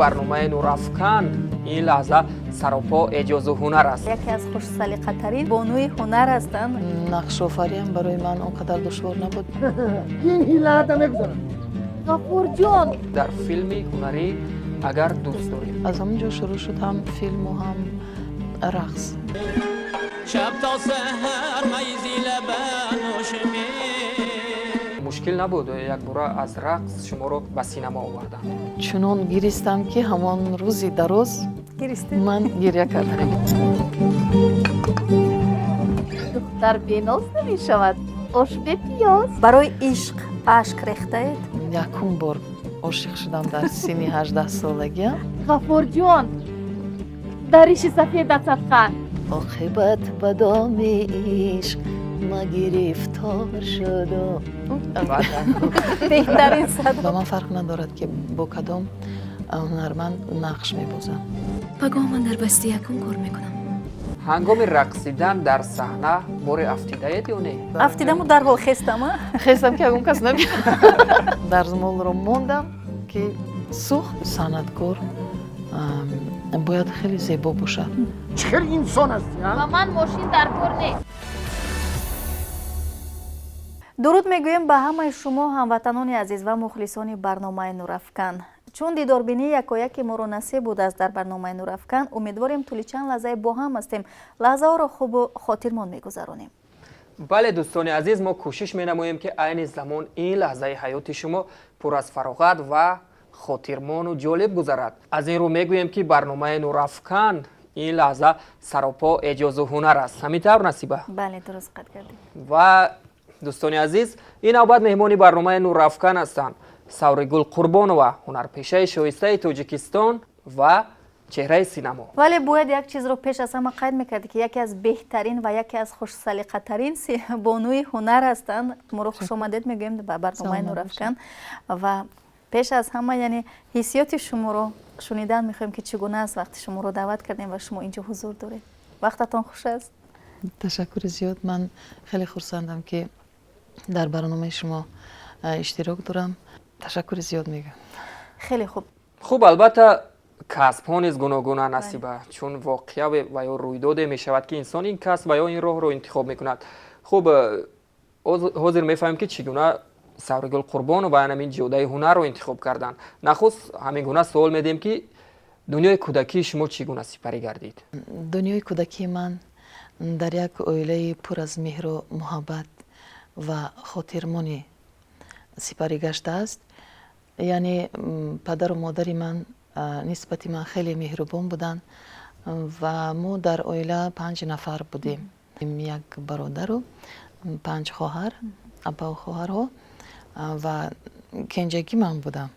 Барномаи Нурафкан ин лаҳза саропо эҷозу ҳунар аст. Яке аз хушсалиқатарин бонуи ҳунар ҳастанд. Нақшофариам барои ман он қадар душвор набуд. Ин ҳилаата мегузарам. Ғафурҷон. Дар филми ҳунарӣ «Агар дӯст дорем». Аз ҳамон ҷо шурӯъ шуд ҳам филму, ҳам рақс. Шаб то саҳар майзи лабаношме. Мушкил набуд, якбора аз рақс шуморо ба синема оварданд? Чунон гиристам, ки ҳамон рӯзи дароз Гиристед? Ман гиря кардам. Духтар беноз намешавад, ош бепиёз. Барои ишқ ашк рехтаед? Якум бор ошиқ шудам дар синни 18-солагиам. Ғафурҷон, дариши сафедат садқа. Оқибат ба доми ишқ ма гирифтор шудам. Беҳтарин садо. Ба ман фарқ надорад, ки бо кадом ҳунарманд нақш мебозам. Пагоҳ ман дар басти якум кор мекунам. Ҳангоми рақсидан дар саҳна боре афтидаед ё не? Афтидаму дарҳол хестам, а? Хестам, ки ягон кас набинад. Дарзмолро мондам, ки сӯхт. Санъаткор бояд хеле зебо бошад. Чӣ хел инсон ҳастӣ, а? Ба ман мошин дар кор нест. Дуруд мегӯем ба ҳамаи шумо, ҳамватанони азиз ва мухлисони барномаи Нурафкан. Чун дидорбинии якояки моро насиб будааст дар барномаи Нурафкан, умедворем, тӯли чанд лаҳзае бо ҳам ҳастем, лаҳзаҳоро хубу хотирмон мегузаронем. Бале, дӯстони азиз, мо кӯшиш менамоем, ки айни замон ин лаҳзаи ҳаёти шумо пур аз фароғат ва хотирмону ҷолиб гузарад. Аз ин рӯ мегӯем, ки барномаи Нурафкан ин лаҳза саропо эҷозу ҳунар аст. Ҳамин тавр, Насиба? Бале, дуруст қайд кардем. Ва дӯстони азиз, ин навбат меҳмони барномаи Нурафкан ҳастанд Савригул Қурбонова, ҳунарпешаи шоистаи Тоҷикистон ва чеҳраи синамо. Вале бояд як чизро пеш аз ҳама қайд мекард, ки яке аз беҳтарин ва яке аз хушсалиқатарин бонуи ҳунар ҳастанд. Моро хушомадед мегӯем ба барномаи Нурафкан ва пеш аз ҳама, яъне, ҳиссиёти шуморо шунидан мехоҳем, ки чӣ гуна аст, вақте шуморо даъват кардем ва шумо инҷо ҳузур доред. Вақтатон хуш аст. Ташаккури зиёд. Ман хеле хурсандам, ки дар барномаи шумо иштирок дорам. Ташаккури зиёд мегӯям. Хеле хуб. Хуб, албатта, касбҳо низ гуногуна, Насиба, чун воқеа ва ё рӯйдоде мешавад, ки инсон ин касб ва ё ин роҳро интихоб мекунад. Хуб, ҳозир мефаҳмем, ки чӣ гуна Савригул Қурбонова ҳамин ҷодаи ҳунарро интихоб карданд. Нахуст ҳамин гуна суол медиҳем, ки дунёи кӯдакии шумо чӣ гуна сипарӣ гардид? Дунёи кӯдакии ман дар як оилаи пур аз меҳру муҳаббат ва хотирмонӣ сипарӣ гаштааст. Яъне падару модари ман нисбати ман хеле меҳрубон буданд ва мо дар оила панҷ нафар будем: як бародару панҷ хоҳар, апаву хоҳарҳо, ва кенҷагӣ ман будам.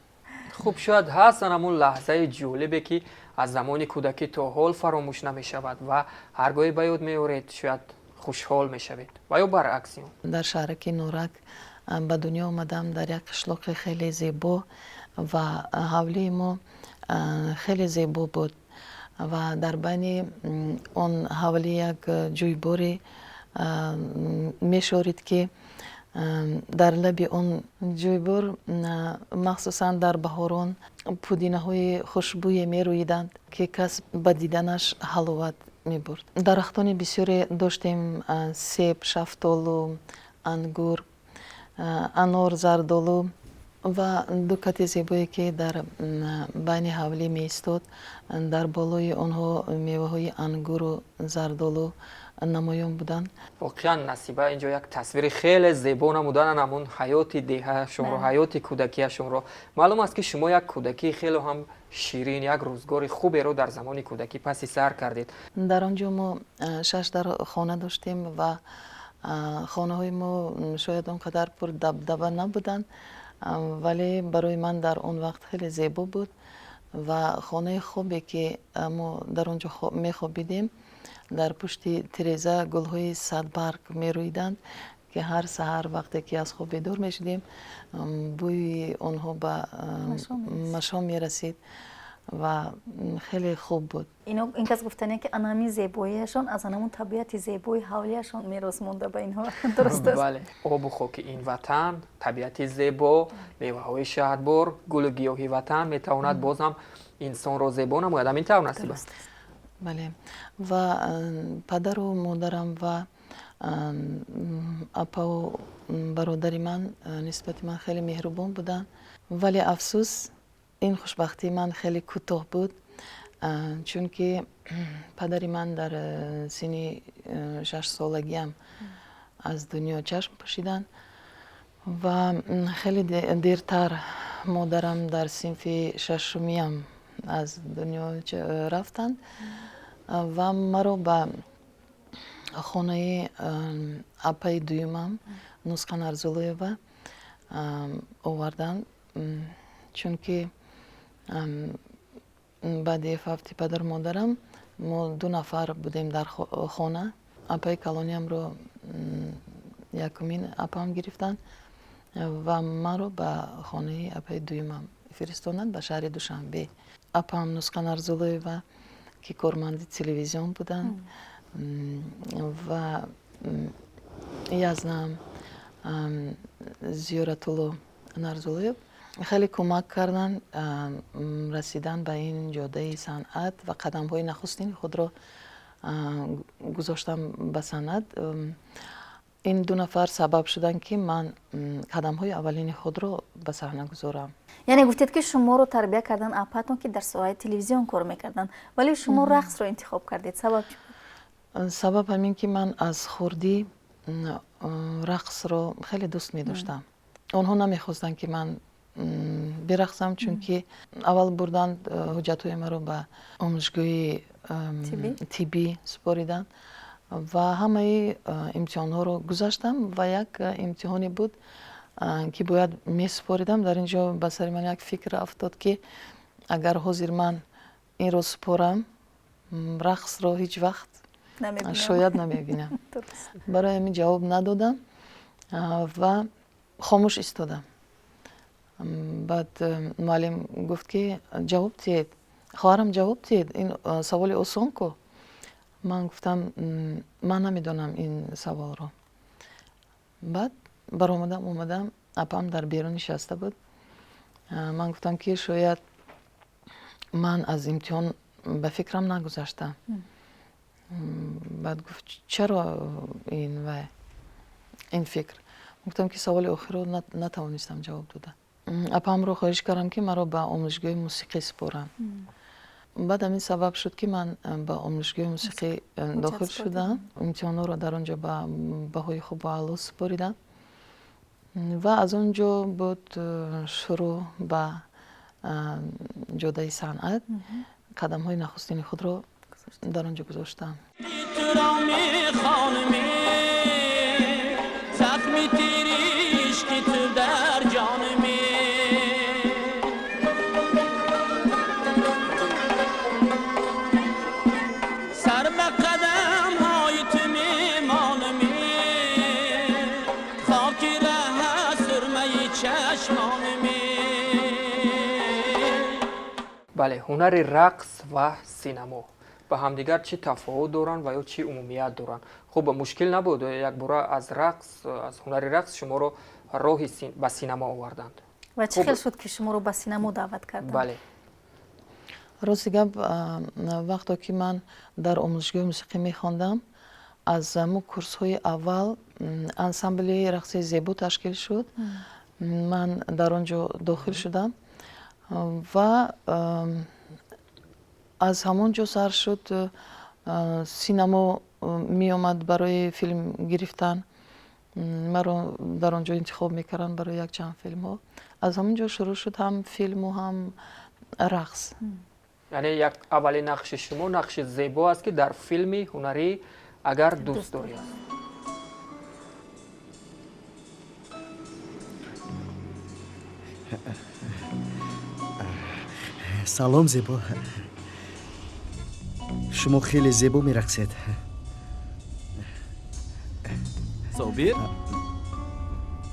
Хуб, шояд ҳастан ҳамун лаҳзаи ҷолибе, ки аз замони кӯдакӣ то ҳол фаромӯш намешавад ва ҳар гоҳе ба ёд меоред, шояд хушҳол мешавед ва ё баръакси он. Дар шаҳраки Норак ба дунё омадам, дар як қишлоқи хеле зебо, ва ҳавлии мо хеле зебо буд ва дар байни он ҳавлӣ як ҷӯйборе мешорид, ки дар лаби он ҷӯйбор, махсусан дар баҳорон, пудинаҳои хушбӯе мерӯиданд, ки кас ба диданаш ҳаловат мебурд. Дарахтони бисёре доштем: себ, шафтолу, ангур, анор, зардолу ва ду кати зебое, ки дар байни ҳавлӣ меистод. Дар болои онҳо меваҳои ангуру зардолу намоён буданд. Воқеан, Насиба, инҷо як тасвири хеле зебо намуданан ҳамун ҳаёти деҳаашонро, ҳаёти кӯдакиашонро. Маълум аст, ки шумо як кӯдакии хеле ҳам ширин, як рӯзгори хуберо дар замони кӯдакӣ паси сар кардед. Дар он ҷо мо шаш дар хона доштем ва хонаҳои мо шояд он қадар пурдабдаба набуданд, вале барои ман дар он вақт хеле зебо буд. Ва хонаи хобе, ки мо дар он ҷо мехобидем, дар пушти тиреза гулҳои садбарг мерӯиданд, ки ҳар саҳар, вақте ки аз хоб бедор мешудем, бӯи онҳо ба машом мерасид ва хеле хуб буд. Ин кас гуфтане, ки ана ҳамин зебоиашон аз анамун табиати зебои ҳавлиашон мерос монда ба инҳо, дуруст аст? Бале, обу хоки ин ватан, табиати зебо, меваҳои шаҳдбор, гулу гиёҳи ватан метавонад боз ҳам Инсонро зебо намояд. Ҳамин тавр, Насиба? Бале, ва падару модарам ва апаву бародари ман нисбати ман хеле меҳрубон буданд, вале афсӯс, ин хушбахтии ман хеле кӯтоҳ буд, чунки падари ман дар синни 6-солагиам аз дунё чашм пӯшиданд ва хеле дертар модарам дар синфи шашумиам аз дунё рафтанд ва маро ба хонаи апаи дуюмам Нусқан Арзулоева оварданд, чунки баъди фавти падару модарам мо ду нафар будем дар хона. Апаи калониамро якумин апаам гирифтанд ва маро ба хонаи апаи дуюмам фиристонданд ба шаҳри Душанбе. Апаам Нусқан Арзулоева, ки корманди телевизион буданд, ва язнам Зиёратулло Нарзулоев хеле кӯмак карданд расидан ба ин ҷодаи санъат ва қадамҳои нахустини худро гузоштам ба санъат. Ин ду нафар сабаб шуданд, ки ман қадамҳои аввалини худро ба саҳна гузорам. Яъне гуфтед, ки шуморо тарбия кардан апатон, ки дар соҳаи телевизион кор мекарданд, вале шумо рақсро интихоб кардед. Сабаб чӣ буд? Сабаб ҳамин, ки ман аз хурдӣ рақсро хеле дӯст медоштам. Онҳо намехостанд, ки ман бирақсам, чунки аввал бурданд ҳуҷҷатҳои маро ба омӯзишгоҳи тиббӣ супориданд ва ҳамаи имтиҳонҳоро гузаштам ва як имтиҳоне буд, ки бояд месупоридам. Дар ин ҷо ба сари ман як фикр афтод, ки агар ҳозир ман инро супорам, рақсро ҳеҷ вақт шояд намебинам. Барои ҳамин ҷавоб надодам ва хомӯш истодам. Баъд муаллим гуфт, ки ҷавоб диҳед, хоҳарам, ҷавоб диҳед, ин саволи осон ку. Ман гуфтам, ман намедонам ин саволро. Баъд баромадам, омадам, апам дар берун нишаста буд. Ман гуфтам, ки шояд ман аз имтиҳон ба фикрам нагузаштам. Баъд гуфт, чаро ин вай ин фикр? Гуфтам, ки саволи охирро натавонистам ҷавоб дода. Апамро хоҳиш кардам, ки маро ба омӯзишгоҳи мусиқӣ супоранд. Баъд ҳамин сабаб шуд, ки ман ба омӯзишгоҳи мусиқӣ дохил шудам, имтиҳонҳоро дар он ҷо ба баҳои хубу аъло супоридам ва аз он ҷо буд шурӯъ ба ҷодаи санъат. Қадамҳои нахустини худро дар он ҷо гузоштам. Туро мехонам, захми тири ишқи ту дар ҷонам. Сар ба қадамҳои ту мемонам, хоки раҳа сурмаи чашмонам. Бале, ҳунари рақс ва синамо ба ҳамдигар чӣ тафовут доранд ва ё чӣ умумият доранд? Хуб, мушкил набуд, якбора аз рақс, аз ҳунари рақс шуморо роҳи ба синамо оварданд? Ва чӣ хел шуд, ки шуморо ба синамо даъват карданд? Бале. Рости гап, вақто ки ман дар омӯзишгоҳи мусиқӣ мехондам, аз ҳамун курсҳои аввал ансамбли рақси Зебо ташкил шуд. Ман дар он ҷо дохил шудам ва аз ҳамон ҷо сар шуд. Синамо меомад барои филм гирифтан, маро дар он ҷо интихоб мекарданд барои якчанд филмҳо. Аз ҳамон ҷо шурӯъ шуд ҳам филму ҳам рақс. Яъне як аввалин нақши шумо нақши Зебо аст, ки дар филми ҳунарӣ «Агар дӯст дорӣ» аст. Салом, Зебо. Шумо хеле зебо мерақсед. Собир,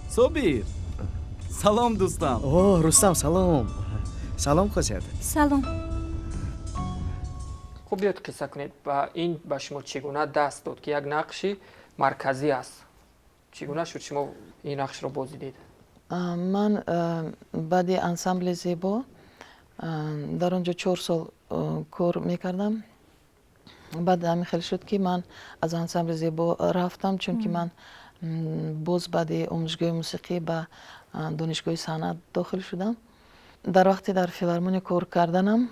Собир, салом, дӯстам. О, Рустам, салом, салом, Хосият. Салом. Хуб, биёед қисса кунед, ба ин ба шумо чӣ гуна даст дод, ки як нақши марказӣ аст? Чӣ гуна шуд, шумо ин нақшро бозидед? Ман баъди ансамбли Зебо Дар он ҷо 4 сол кор мекардам. Баъд ҳамин хел шуд, ки ман аз ансамбли Зебо рафтам, чунки ман боз баъди омӯзишгоҳи мусиқӣ ба Донишгоҳи санъат дохил шудам. Дар вақте дар филармония кор карданам,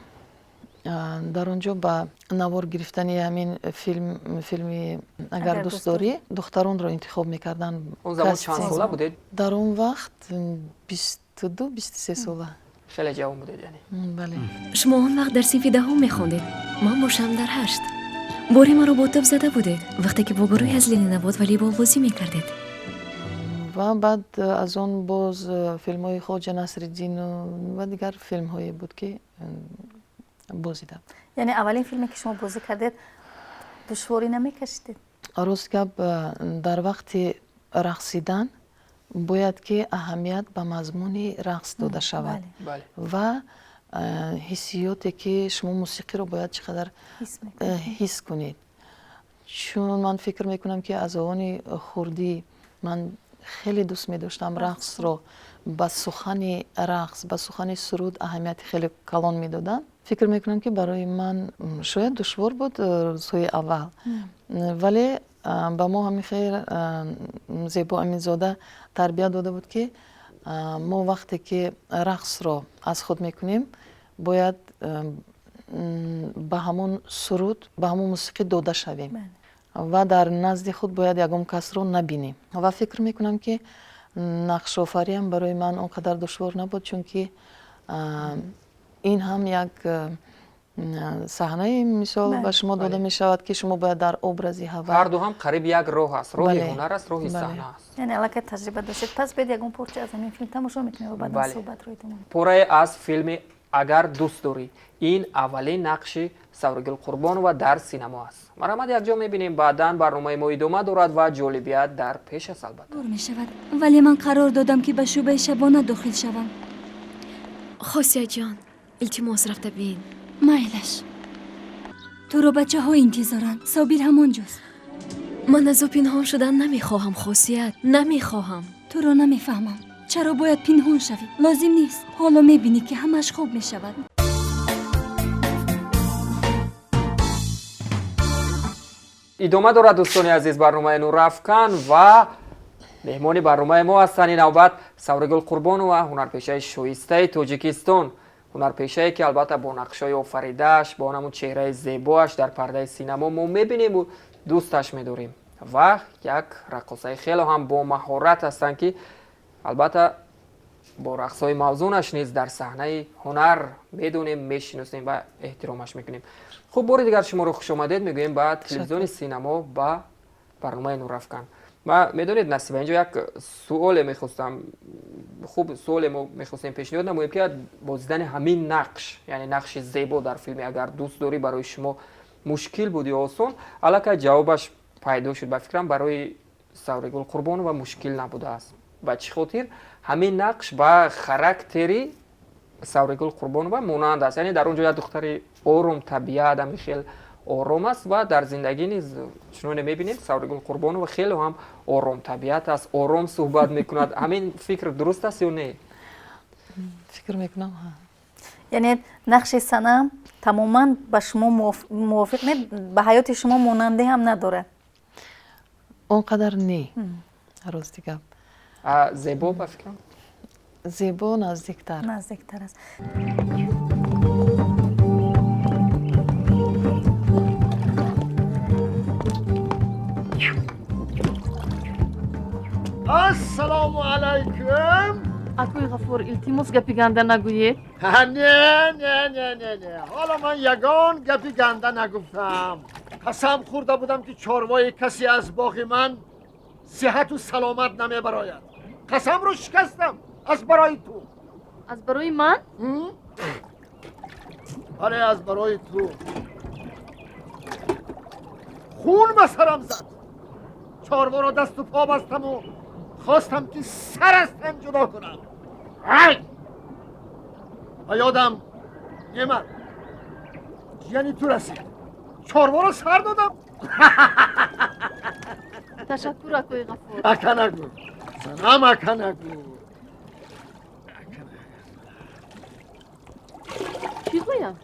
дар он ҷо ба навор гирифтани ҳамин филм, филми «Агар дӯст дорӣ», духтаронро интихоб мекарданд. Он замон чанд сола будед? Дар он вақт 22, 23 сола. Хеле ҷавон будед яъне. Бале. Шумо он вақт дар синфи 10-ум мехондед, ман бошам дар ҳашт. Боре маро бо тӯб зада будед, вақте ки бо гурӯҳе аз Ленинобод волейбол бозӣ мекардед. Ва баъд аз он боз филмҳои Хоҷа Насриддину ва дигар филмҳое буд, ки бозидам. Яъне аввалин филме, ки шумо бозӣ кардед, душворӣ намекашидед? Рост гап, дар вақти рақсидан бояд ки аҳамият ба мазмуни рақс дода шавад ва ҳиссиёте, ки шумо мусиқиро бояд чӣ қадар ҳис кунед, чун ман фикр мекунам, ки аз овони хурдӣ ман хеле дӯст медоштам рақсро, ба сухани рақс, ба сухани суруд аҳамияти хеле калон медодам. Фикр мекунам, ки барои ман шояд душвор буд рӯзҳои аввал, вале ба мо ҳамин хел Зебо Аминзода тарбия дода буд, ки мо вақте ки рақсро аз худ мекунем, бояд ба ҳамон суруд, ба ҳамон мусиқӣ дода шавем ва дар назди худ бояд ягон касро набинем. Ва фикр мекунам, ки нақшофариам барои ман он қадар душвор набуд, чунки ин ҳам як саҳнаи, мисол, ба шумо дода мешавад, ки шумо бояд дар образи ҳава. Ҳарду ҳам қариб як роҳ аст, роҳи ҳунар аст, роҳи саҳна аст. Яъне аллакай таҷриба доштед. Пас бед ягон порча аз ҳамин филм тамошо мекунем ва баъдан суҳбатро идома. Порае аз филми «Агар дӯст дорӣ». Ин аввалин нақши Савригул Қурбонова дар синамо аст. Марҳамат, якҷо мебинем, баъдан барномаи мо идома дорад ва ҷолибият дар пеш аст, албатта. Мешавад, вале ман қарор додам, ки ба шӯъбаи шабона дохил шавам. Хосиятҷон, илтимос, рафта бин. Майлаш, туро бачаҳо интизоранд, Собир ҳамон ҷост. Ман аз ӯ пинҳон шудан намехоҳам, Хосият, намехоҳам. Туро намефаҳмам, чаро бояд пинҳон шавӣ? Лозим нест. Ҳоло мебинӣ, ки ҳамааш хуб мешавад. Идома дорад, дӯстони азиз, барномаи Нурафкан ва меҳмони барномаи мо ҳастанд ин навбат Савригул Қурбонова, ҳунарпешаи шоистаи Тоҷикистон, ҳунарпешае, ки албатта бо нақшҳои офаридааш, бо ҳамун чеҳраи зебоаш дар пардаи синамо мо мебинему дӯсташ медорем ва як раққосаи хело ҳам бо маҳорат ҳастанд, ки албатта бо рақсҳои мавзунаш низ дар саҳнаи ҳунар медонем, мешиносем ва эҳтиромаш мекунем. Хуб, бори дигар шуморо хушомадед мегӯем ба телевизиони Синамо, ба барномаи Нурафкан. Ва медонед, Насиба, инҷо як суоле мехостам, хуб, суоле мо мехостем пешниҳод намоем, ки бозидани ҳамин нақш, яъне нақши Зебо дар филми «Агар дӯст дорӣ», барои шумо мушкил буд ё осон? Аллакай ҷавобаш пайдо шуд. Ба фикрам, барои Савригул Қурбонова мушкил набудааст. Ба чӣ хотир? Ҳамин нақш ба характери Савригул Қурбонова монанд аст, яъне дар он ҷо як духтари ором табиат, ҳамин хел ором аст ва дар зиндагӣ низ, чуноне мебинем, Савригул Қурбонова хеле ҳам ором табиат аст, ором суҳбат мекунад. Ҳамин фикр дуруст аст ё не? Фикр мекунам. Яъне нақши Санам тамоман ба шумо мувофиқ не, ба ҳаёти шумо монандӣ ҳам надорад? Он қадар не, рости гап. Зебо, ба фикрам? Зебо наздиктар. Наздиктар аст. Ассалому алайкум. Акои Ғафур, илтимос, гапи ганда нагӯед. Не, не, не, не, не, ҳоло ман ягон гапи ганда нагуфтам. Қасам хӯрда будам, ки чорвои касе аз боғи ман сиҳату саломат намебарояд. Қасамро шикастам аз барои ту. Аз барои ман? Бале, аз барои ту. Хун ба сарам зад, чорворо дасту по бастаму хостам, ки сар аз тан ҷудо кунам. Ай, ба ёдам Немат, ҷияни ту, расид, чорворо сар додам. Ташаккур, акои Ғафур. Ака нагӯ, занам, ака нагӯ. Гӯям?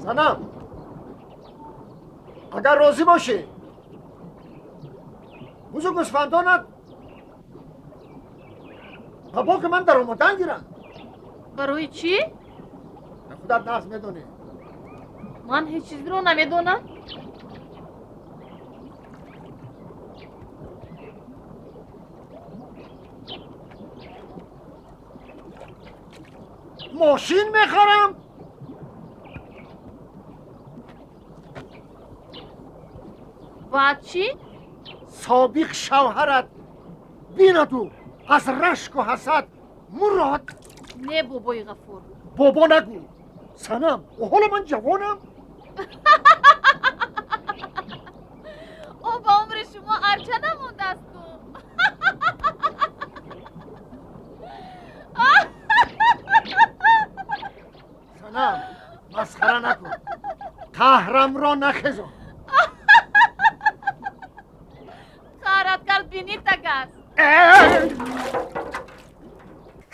Занам, агар розӣ бошӣ, бузу гӯсфандонат ба боғи ман даромадан гиранд. Барои чӣ? Худат нағз медонӣ. Ман ҳеҷ чизро намедонам. Мошин мехарам. Баъд чӣ? Собиқ шавҳарат бинаду аз рашку ҳасад мурод. Не, бобои Ғафур. Бобо нагӯ, санам, ҳоло ман ҷавонам. О, ба умри шумо арча намондааст ку. Санам, масхара накун, қаҳрамро нахезон. Қаҳрат кард, бинит агар.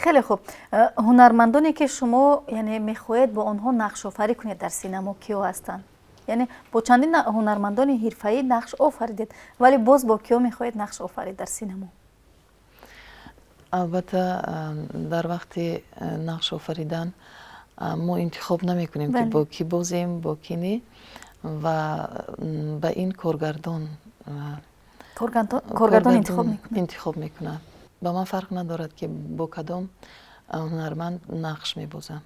Хеле хуб. Ҳунармандоне ки шумо, яъне, мехоҳед бо онҳо нақшофарӣ кунед дар синамо, киё ҳастанд? Яъне бо чандин ҳунармандони ҳирфаӣ нақш офаридед, вале боз бо киё мехоҳед нақш офарид дар синамо? Албатта, дар вақти нақш офаридан мо интихоб намекунем, ки бо кӣ бозем, бо кӣ не, ва ба ин коргардон коргардон интихоб мекунад. Интихоб мекунад. Ба ман фарқ надорад, ки бо кадом ҳунарманд нақш мебозам.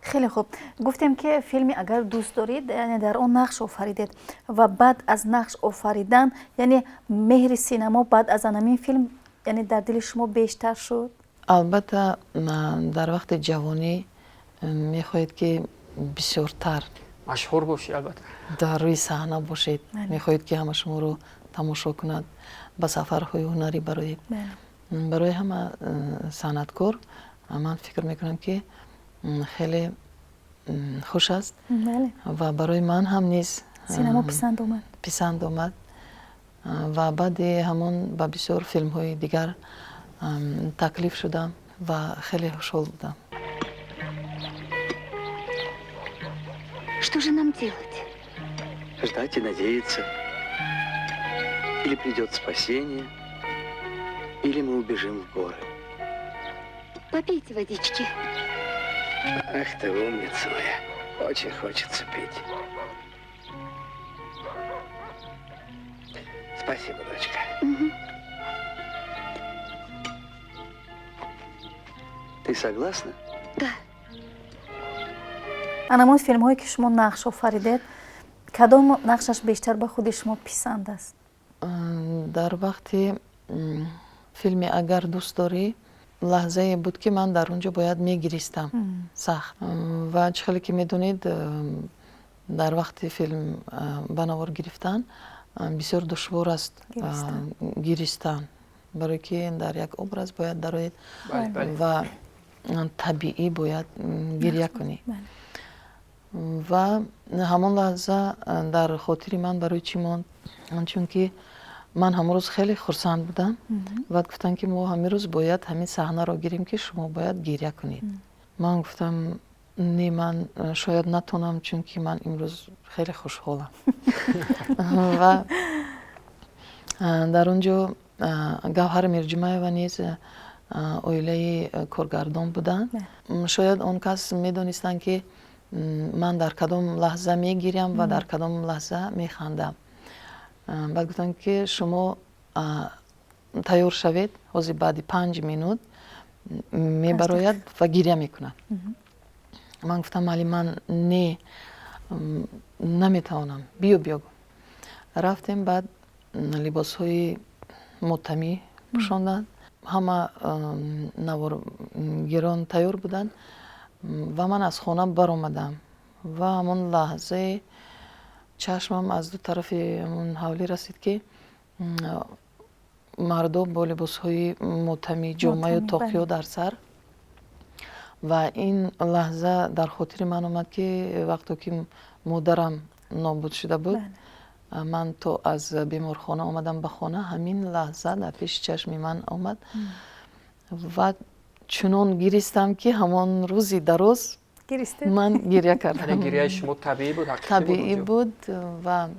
Хеле хуб. Гуфтем, ки филми «Агар дӯст доред», яъне дар он нақш офаридед ва баъд аз нақш офаридан, яъне меҳри синамо баъд аз анамин филм, яъне дар дили шумо бештар шуд? Албатта, дар вақти ҷавонӣ мехоҳед, ки бисёртар машҳур бошӣ, албатта. Дар рӯи саҳна бошед, мехоҳед, ки ҳама шуморо тамошо кунад, ба сафарҳои ҳунарӣ бароед. Барои ҳама санъаткор, ман фикр мекунам, ки хеле хуш аст ва барои ман ҳам низ синамо писанд омад. Писанд омад ва баъди ҳамон ба бисёр филмҳои дигар таклиф шудам ва хеле хушҳол будам. Что же нам делать? Ждать и надеяться. Или придет спасение, или мы убежим в горы. Попейте водички. Ах ты умница моя. Очень хочется пить. Спасибо, дочка. Угу. Ты согласна? Да. Анамон филмҳое, ки шумо нақш офаридед, кадом нақшаш бештар ба худи шумо писанд аст? Дар вақти филми «Агар дӯст дорӣ» лаҳзае буд, ки ман дар он ҷо бояд мегиристам сахт, ва чӣ хеле ки медонед, дар вақти филм ба навор гирифтан бисёр душвор аст гиристан, барое ки дар як образ бояд дароед ва табиӣ бояд гирья кунӣ. Ва ҳамон лаҳза дар хотири ман барои чӣ монд? Чунки ман ҳамон рӯз хеле хурсанд будам. Баъд гуфтанд, ки мо ҳамин рӯз бояд ҳамин саҳнаро гирем, ки шумо бояд гирья кунед. Ман гуфтам: не, ман шояд натонам, чунки ман имрӯз хеле хушҳолам. Ва дар он ҷо Гавҳар Мирҷумаева низ оилаи коргардон буданд. Шояд он кас медонистанд, ки ман дар кадом лаҳза мегирям ва дар кадом лаҳза механдам. Баъд гуфтанд, ки шумо тайёр шавед, ҳозир баъди 5 минут мебарояд ва гиря мекунад. Ман гуфтам: али, ман не, наметавонам, биё, биё. Рафтем, баъд либосҳои мотамӣ пӯшонданд, ҳама наворгирон тайёр буданд ва ман аз хона баромадам ва ҳамон лаҳзае чашмам аз ду тарафи ҳамон ҳавлӣ расид, ки мардо бо либосҳои мотамӣ, ҷомаю тоқиё дар сар. Ва ин лаҳза дар хотири ман омад, ки вақто ки модарам нобуд шуда буд, ман то аз беморхона омадам ба хона, ҳамин лаҳза дар пеши чашми ман омад. Ва чунон гиристам, ки ҳамон рӯзи дароз ман гиря кардам. Гирияи шумо табиӣ буд? Табиӣ буд ва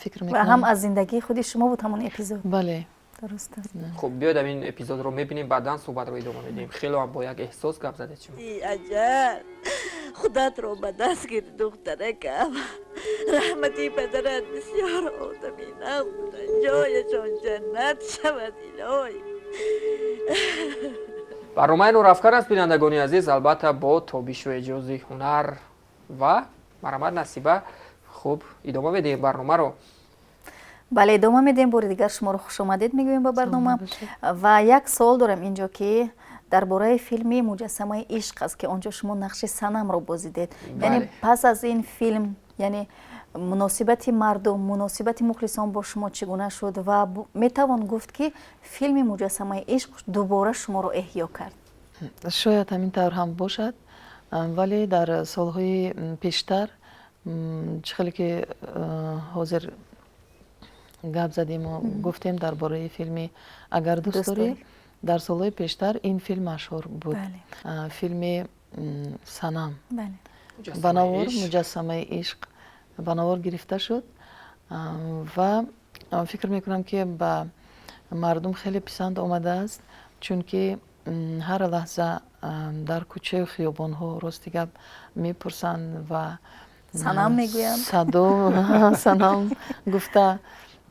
фикр мекунам, ҳам аз зиндагии худи шумо буд ҳамон эпизод. Бале. Дуруст аст. Хуб, биёед ҳамин эпизодро мебинем, баъдан суҳбатро идома медиҳем. Хело ҳам бо як эҳсос гап задед шумо. Аҷал, худатро ба даст гир, духтаракам. Раҳмати падарат бисёр одами нағз буданд, ҷояшон ҷаннат шавад, илоҳӣ. Барномаи Нурафкан аст, бинандагони азиз, албатта бо тобишу эъҷози ҳунар ва марҳамат, Насиба. Хуб, идома медиҳем барномаро. Бале, идома медиҳем. Бори дигар шуморо хушомадед мегӯем ба барнома. Ва як суол дорам инҷо, ки дар бораи филми «Муҷассамаи ишқ» аст, ки он ҷо шумо нақши Санамро бозидед. Яъне пас аз ин филм, яъне муносибати мардум, муносибати мухлисон бо шумо чӣ гуна шуд? Ва метавон гуфт, ки филми «Муҷассамаи ишқ» дубора шуморо эҳё кард? Шояд ҳамин тавр ҳам бошад, вале дар солҳои пештар, чӣ хеле ки ҳозир гап задему гуфтем дар бораи филми «Агар дӯст дорӣ», дар солҳои пештар ин филм машҳур буд, филми Санам ба навор, «Муҷассамаи ишқ» ба навор гирифта шуд ва фикр мекунам, ки ба мардум хеле писанд омадааст, чунки ҳар лаҳза дар кӯчаю хиёбонҳо, рости гап, мепурсанд ва Санам мегӯянд. Садо Санам гуфта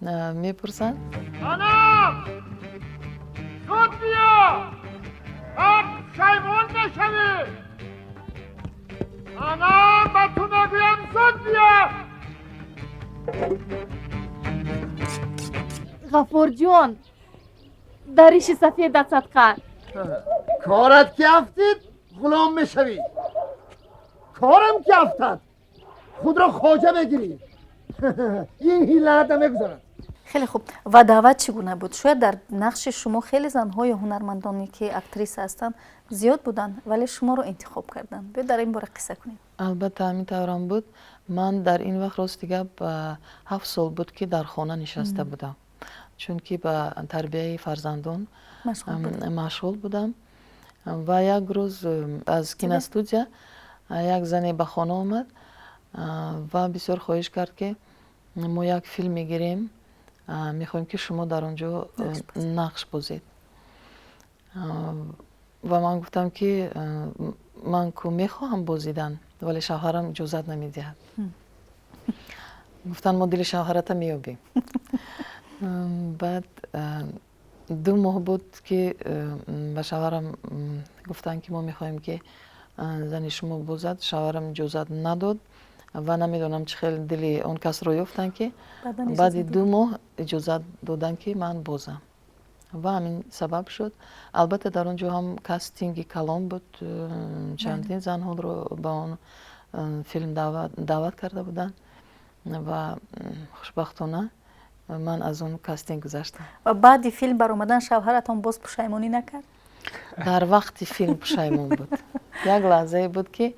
мепурсанд. Санам, зуд биё, баъд пушаймон мешавӣ. Санам, ба ту мегӯям, зуд биё. Ғаффорҷон, дар риши сафедат садқа. Корат ки афтид, ғулом мешавӣ, корам ки афтад, худро хоҷа мегирӣ. Ин ҳилаат намегузарад. Хеле хуб. Ва даъват чӣ гуна буд? Шояд дар нақши шумо хеле занҳо ё ҳунармандоне, ки актриса ҳастанд, зиёд буданд, вале шуморо интихоб карданд. Биё дар ин бора қисса кунем. Албатта, ҳамин таврам буд. Ман дар ин вақт, рости гап, 7 сол буд, ки дар хона нишаста будам, чунки ба тарбияи фарзандон машғул будам. Ва як рӯз аз киностудия як зане ба хона омад ва бисёр хоҳиш кард, ки мо як филм мегирем, мехоҳем, ки шумо дар он ҷо нақш бозед. Ва ман гуфтам, ки ман ку мехоҳам бозидан, вале шавҳарам иҷозат намедиҳад. Гуфтанд, мо дили шавҳарата меёбем. Баъд 2 моҳ буд, ки ба шавҳарам гуфтанд, ки мо мехоҳем, ки зани шумо бозад. Шавҳарам иҷозат надод ва намедонам, чӣ хел дили он касро ёфтанд, ки баъди 2 моҳ иҷозат доданд, ки ман бозам. Ва ҳамин сабаб шуд. Албатта, дар он ҷо ҳам кастинги калон буд, чандин занҳоро ба он филм даъват карда буданд ва хушбахтона ман аз он кастинг гузаштам. Ва баъди филм баромадан шавҳаратон боз пушаймонӣ накард? Дар вақти филм пушаймон буд. Як лаҳзае буд, ки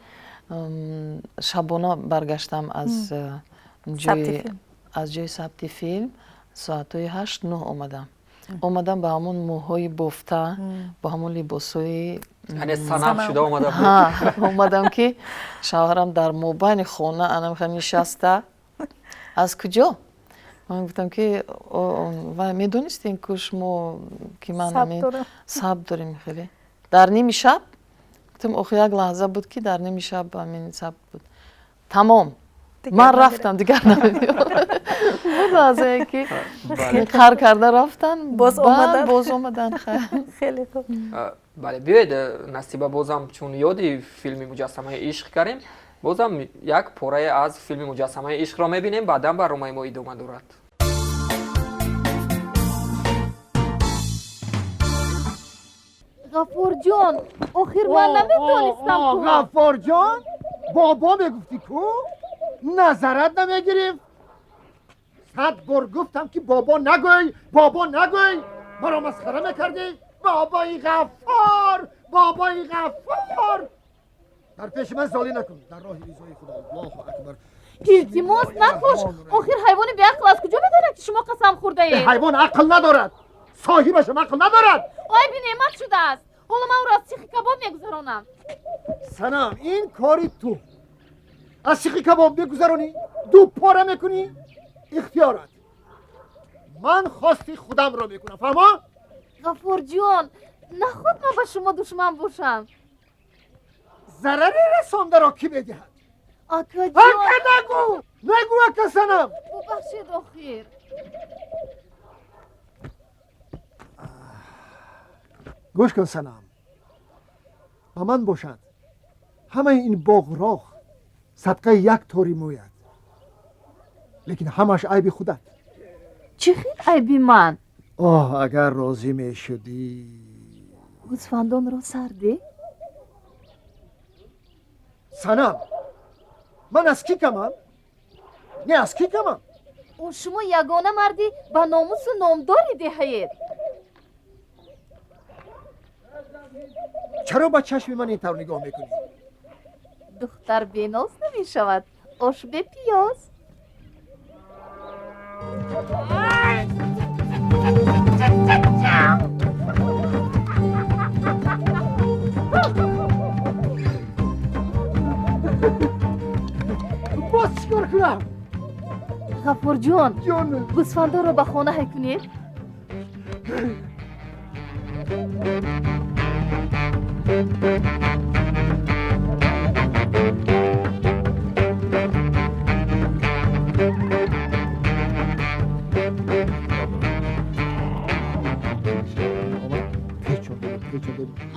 шабона баргаштам аз ҷои сабти филм, соатҳои 8-9 омадам ба ҳамон мӯҳои бофта, бо ҳамон либосҳои Санам шуда омада. Омадам, ки шавҳарам дар мобайни хона анамха нишаста: «Аз куҷо?» Ман гуфтам, ки ва медонистем ку шумо, ки ман сабт дорем. Хеле дар ними шаб, гуфтам, охи як лаҳза буд, ки дар ними шаб ҳамин сабт буд, тамом, ман рафтам, дигар намебиём. Буд лаҳзае, ки қар карда рафтан. Боз омадан. Боз омадан. Хеле хуб. Бале, биёед, Насиба, бозам чун ёди филми «Муҷассамаи ишқ» кардем, бозам як порае аз филми «Муҷассамаи ишқро» мебинем, баъдан барномаи мо идома дорад. Ғаффорҷон, охир ман наметонистам. Ғаффорҷон, бобо мегуфтӣ ку, назарат намегирифт. 100 бор гуфтам, ки бобо нагӯй, бобо нагӯй, маро масхара мекардӣ. Бобои Ғаффор, бобои Ғаффор, дар пеши ман золӣ накун. Дар роҳи ризои Худо, Аллоҳу акбар. Илтимос, накуш. Охир ҳайвони беақл аз куҷо медонад, ки шумо қасам хӯрдаед? Ҳайвон ақл надорад. Соҳибаш ақл надорад. Айби неъмат шудааст. Ҳоло ман ӯро аз сихи кабоб мегузаронам. Санам, ин кори ту. Аз сихи кабоб мегузаронӣ, ду пора мекунӣ, ихтиёрат. Ман хости худамро мекунам, фаҳмо? Ғафурҷон, наход ман ба шумо душман бошам. Зарари расондаро кӣ медиҳад? Акаҷон. Ака нагӯ! Нагӯ, ака Санам! Бубахшед охир. Гӯш кун, Санам. Ба ман бошад ҳамаи ин боғроғ садқаи як тори мӯяд. Лекин ҳамаш айби худат. Чӣ хел айби ман? Оҳ, агар розӣ мешудӣ. Гӯсфандонро сардӣ? Санам, ман аз кӣ камам? Не, аз кӣ камам? О, шумо ягона марди ба номусу номдори деҳаед. Чаро ба чашми ман ин тавр нигоҳ мекунӣ? Духтар беноз намешавад, ош бепиёз. Боз чӣ кор кунам? Ғафурҷон, гӯсфандоро ба хона ҳай кунед.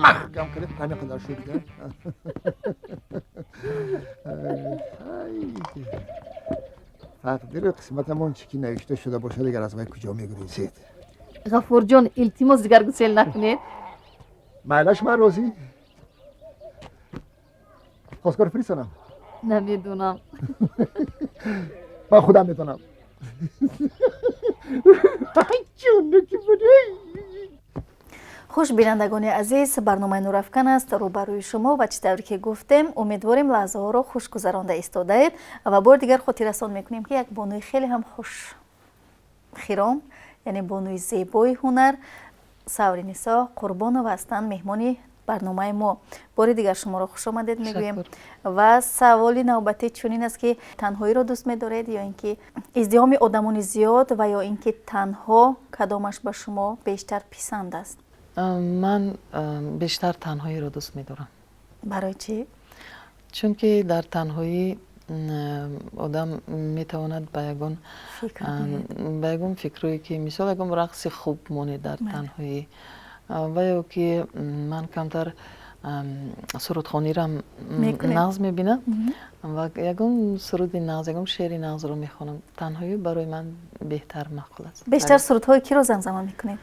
Маҳкам кардем, ҳамин қадар шуд. Тақдиру қисматамон чӣ ки навишта шуда бошад, дигар аз вай куҷо мегурезед? Ғафурҷон, илтимос, дигар гусел накунед. Майлаш, ман розӣ. Хостгор фиристонам? Намедонам. Ман худам медонам. Хуш бинандагони азиз, барномаи Нурафкан аст рӯбарӯи шумо ва чӣ тавре ки гуфтем, умедворем лаҳзаҳоро хуш гузаронда истодаед ва бори дигар хотиррасон мекунем, ки як бонуи хеле ҳам хушхиром, яъне бонуи зебои ҳунар Савринисо Қурбонова ҳастанд меҳмони барномаи мо. Бори дигар шуморо хушомадед мегӯем. Ва саволи навбатӣ чунин аст, ки танҳоиро дӯст медоред ё ин ки издиҳоми одамони зиёд ва ё ин ки танҳо, кадомаш ба шумо бештар писанд аст? Ман бештар танҳоиро дӯст медорам. Барои чӣ? Чунки дар танҳоӣ одам метавонад ба ягон фикрое ки мисол ягон рақси хуб монед дар танҳоӣ, ва ё ки ман камтар сурудхонирам нағз мебинам ва ягон суруди нағз, ягон шеъри нағзро мехонам. Танҳоӣ барои ман беҳтар маъқул аст. Бештар сурудҳои киро замзама мекунед?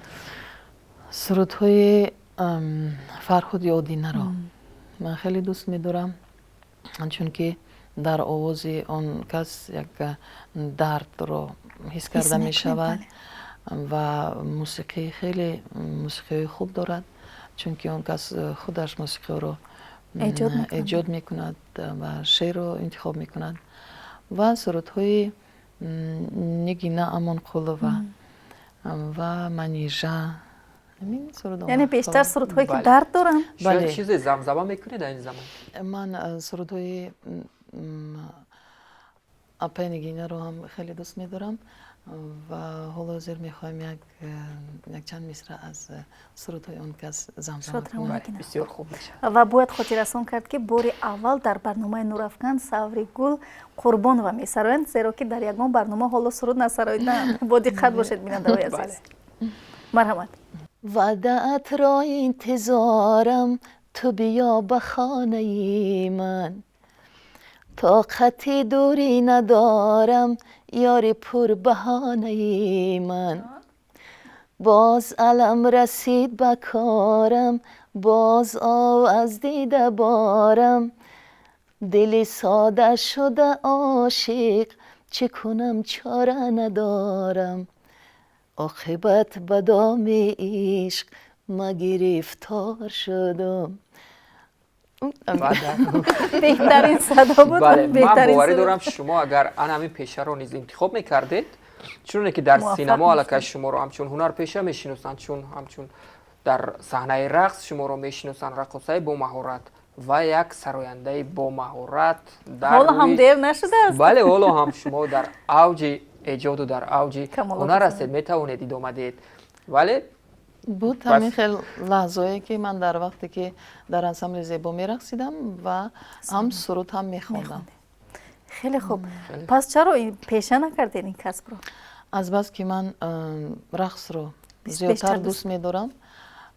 Сурудҳои Фарҳуд Ёдинаро ман хеле дӯст медорам, чунки дар овози он кас як дардро ҳис карда мешавад ва мусиқӣ хеле мусиқиҳои хуб дорад, чунки он кас худаш мусиқиҳоро эҷод мекунад ва шеърро интихоб мекунад. Ва сурудҳои Нигина Амонқулова ва Манижа. Яъне бештар сурудҳое ки дард доранд? Шояд чизе замзама мекунед дар ин замон? Ман сурудҳои апаи Нигинаро ҳам хеле дӯст медорам ва ҳоло ҳозир мехоҳем якчанд мисра аз сурудҳои он кас замзама кунем. Бисёр хуб мешавад. Ва бояд хотиррасон кард, ки бори аввал дар барномаи Нурафкан Савригул Қурбонова месароянд, зеро ки дар ягон барнома ҳоло суруд насароиданд. Бо диққат бошед, бинандаҳои азиз. Марҳамат. Ваъдаатро интизорам, ту биё ба хонаи ман. Тоқати дурӣ надорам, ёри пурбаҳонаи ман. Боз алам расид ба корам, боз об аз дида борам. Дили сода шуда ошиқ, чӣ кунам чора надорам. Оқибат ба доми ишқ ма гирифтор шудам. Беҳтарин садо буд. Ман боварӣ дорам, шумо агар ан ҳамин пешаро низ интихоб мекардед, Чуноне ки дар синамо аллакай шуморо ҳамчун ҳунарпеша мешиносанд, чун ҳамчун дар саҳнаи рақс шуморо мешиносанд, раққосаи бомаҳорат ва як сарояндаи бомаҳорат. Ҳоло ҳам дер нашудааст. Бале, ҳоло ҳам шумо дар авҷи эҷоду дар авҷи ҳунар ҳастед, метавонед идома диҳед. Вале буд ҳамин хел лаҳзое, ки ман дар вақте ки дар ансамбли Зебо мерақсидам ва ҳам суруд ҳам мехондам. Хеле хуб. Пас чаро пеша накардед ин касбро? Азбаски ман рақсро зиёдтар дӯст медорам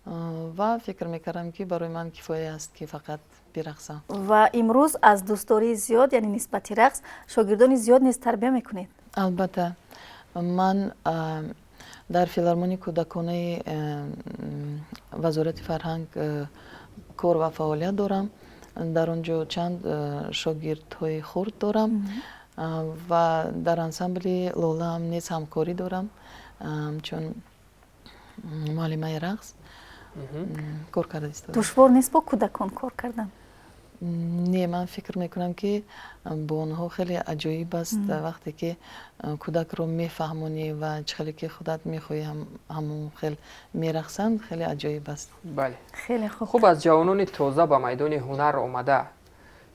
ва фикр мекардам, ки барои ман кифоя аст, ки фақат бирақсам. Ва имрӯз аз дӯстдории зиёд, яъне нисбати рақс, шогирдони зиёд низ тарбия мекунед. Албатта, ман дар филармонии кӯдаконаи Вазорати фарҳанг кор ва фаъолият дорам. Дар он ҷо чанд шогирдҳои хурд дорам ва дар ансамбли Лолаам низ ҳамкорӣ дорам, чун муаллимаи рақс кор карда истодам. Душвор нест бо кӯдакон кор кардан? Не, ман фикр мекунам, ки бо онҳо хеле аҷоиб аст, вақте ки кӯдакро мефаҳмонӣ ва чӣ хеле ки худат мехоҳӣ, ҳамон хел мерақсанд, хеле аҷоиб аст. Бале. Хеле хуб. Хуб, аз ҷавонони тоза ба майдони ҳунар омада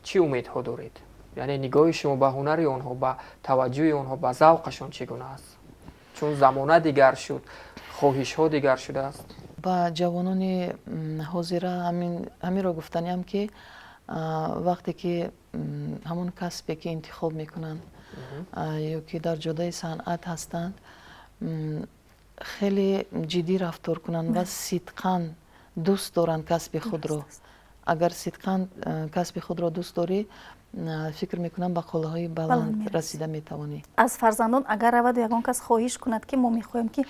чӣ умедҳо доред? Яъне нигоҳи шумо ба ҳунари онҳо, ба таваҷҷӯҳи онҳо, ба завқашон чӣ гуна аст? Чун замона дигар шуд, хоҳишҳо дигар шудааст. Ба ҷавонони ҳозира ҳаминро гуфтаниам, ки вақте ки ҳамон касбе ки интихоб мекунанд ё ки дар ҷодаи санъат ҳастанд, хеле ҷиддӣ рафтор кунанд ва сидқан дӯст доранд касби худро. Агар сидқан касби худро дӯст дорӣ, фикр мекунам, ба қуллаҳои баланд расида метавонӣ. Аз фарзандон агар раваду ягон кас хоҳиш кунад, ки мо мехоҳем, ки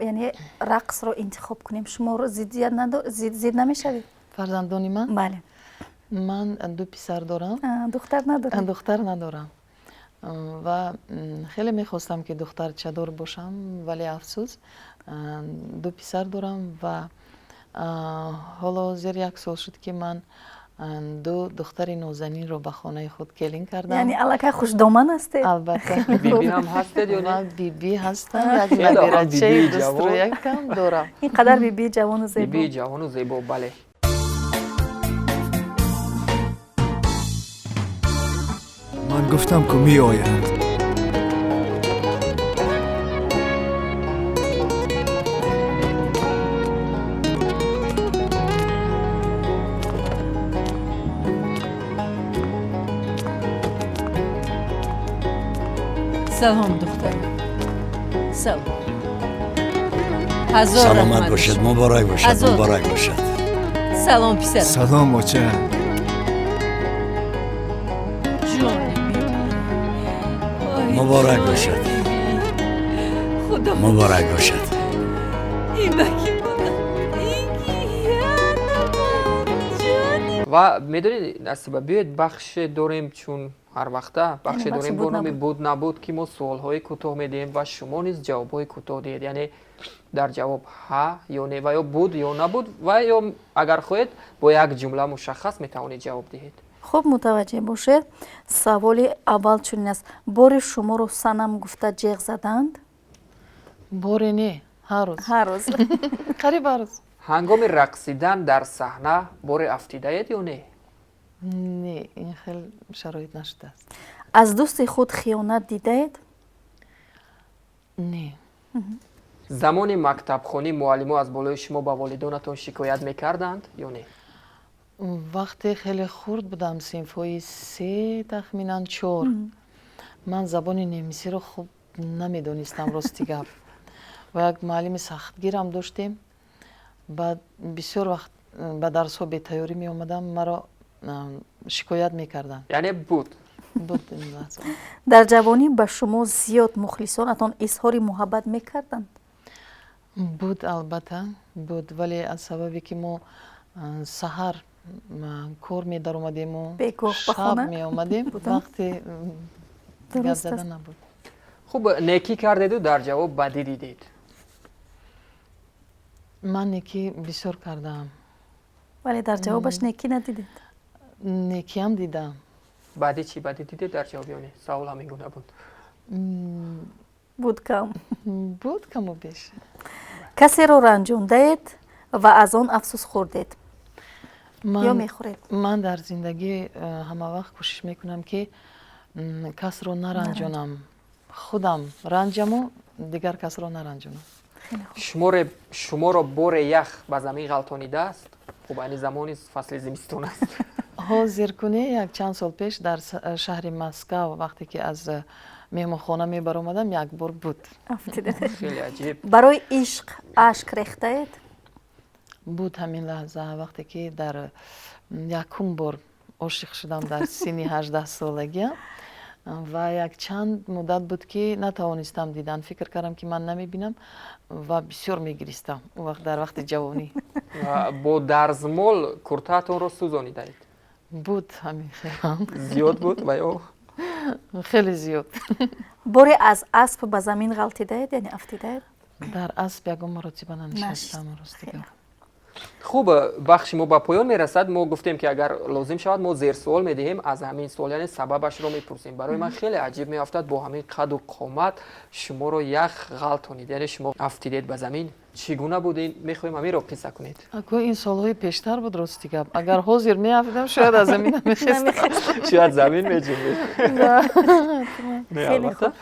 яъне рақсро интихоб кунем, шумо зиддият зид намешавед? Фарзандони ман? Бале. Ман ду писар дорам. Духтар надорам? Духтар надорам ва хеле мехостам, ки духтарчадор бошам, вале афсӯс, ду писар дорам. Ва ҳоло зери як сол шуд, ки ман ду духтари нозанинро ба хонаи худ келин кардам. Яъне аллакай хушдоман ҳастед. Албатта. Биби ҳам ҳастед ё не? Ман биби ҳастам, як набирачаи дустрӯякам дорам. Ин қадар бибии ҷавону зебо. Бибии ҷавону зебо, бале. Ман гуфтам, ку меоянд. Салом, духтарам, салом, ҳазор Саломат бошед, муборак бошад, муборак бошад. Салом, писарам. Салом, оча. Ҷони. Муборак бошад. Худо. Муборак бошад. Ин ба ки буда? Ва медонед, Насиба, биёед, бахше дорем, чун ҳар вақта бахше дорем бо номи «Буд набуд», ки мо суолҳои кӯтоҳ медиҳем ва шумо низ ҷавобҳои кӯтоҳ диҳед, яъне дар ҷавоб ҳа ё не ва ё буд ё набуд, ва ё агар хоҳед, бо як ҷумла мушаххас метавонед ҷавоб диҳед. Хуб, мутаваҷҷеҳ бошед. Саволи аввал чунин аст: бори шуморо санам гуфта ҷеғ заданд? Боре не, ҳар рӯз. Ҳар рӯз. Қариб ҳар рӯз. Ҳангоми рақсидан дар саҳна боре афтидаед ё не? Не, ин хел шароит нашудааст. Аз дӯсти худ хиёнат дидаед? Не. Замони мактабхонӣ муаллимо аз болои шумо ба волидонатон шикоят мекарданд ё не? Вақте хеле хурд будам, синфҳои се, тахминан чор, ман забони немисиро хуб намедонистам, рости гап, ва як муаллими сахтгирам доштем. Баъд бисёр вақт ба дарсҳо бетайёрӣ меомадам, маро шикоят мекарданд. Яъне буд? Буд ин лаҳза. Дар ҷавонӣ ба шумо зиёд мухлисонатон изҳори муҳаббат мекарданд? Буд, албатта, буд, вале аз сабабе ки мо саҳар кор медаромадему шаб меомадем, вақте гап зада набуд. Хуб, некӣ кардеду дар ҷавоб бадӣ дидед? Ман некӣ бисёр кардаам. Вале дар ҷавобаш некӣ надидед? Некиам дидам. Бадӣ чӣ, бадӣ дидед дар ҷавоб ё не? Савол ҳамин гуна буд. Буд кам? Буд каму беш. Касеро ранҷондаед ва аз он афсӯс хӯрдед ё мехӯред? Ман дар зиндагӣ ҳама вақт кӯшиш мекунам, ки касро наранҷонам, худам ранҷаму дигар касро наранҷонам. Шуморо боре ях ба замин ғалтонидааст? Хуб, айни замони фасли зимистон аст. Ҳозир куне, як чанд сол пеш дар шаҳри Москав, вақте ки аз меҳмонхона мебаромадам, як бор буд. Хеле аҷиб. Барои ишқ ашк рехтаед? Буд ҳамин лаҳза, вақте ки дар якум бор ошиқ шудам дар синни 18-солагиам ва якчанд муддат буд, ки натавонистам дидан. Фикр кардам, ки ман намебинам, ва бисёр мегиристам он вақт, дар вақти ҷавонӣ. Бо дарзмол куртаатонро сӯзонидаед? Буд ҳамин хелам. Зиёд буд ва ё? Хеле зиёд. Боре аз асп ба замин ғалтидаед, яъне афтидаед? Дар асп ягон маротиба нанишастам, рости гап. Хуб, бахши мо ба поён мерасад. Мо гуфтем, ки агар лозим шавад, мо зерсуол медиҳем, аз ҳамин суол, яъне сабабашро мепурсем. Барои ман хеле аҷиб меафтад, бо ҳамин қаду қомат шуморо ях ғалтонид, яъне шумо афтидед ба замин. Чӣ гуна буд ин? Мехоҳем ҳаминро қисса кунед. Ако, ин солҳои пештар буд, рости гап. Агар ҳозир меафтидам, шояд аз замин намехестам. Шояд замин меҷунбид. Албатта.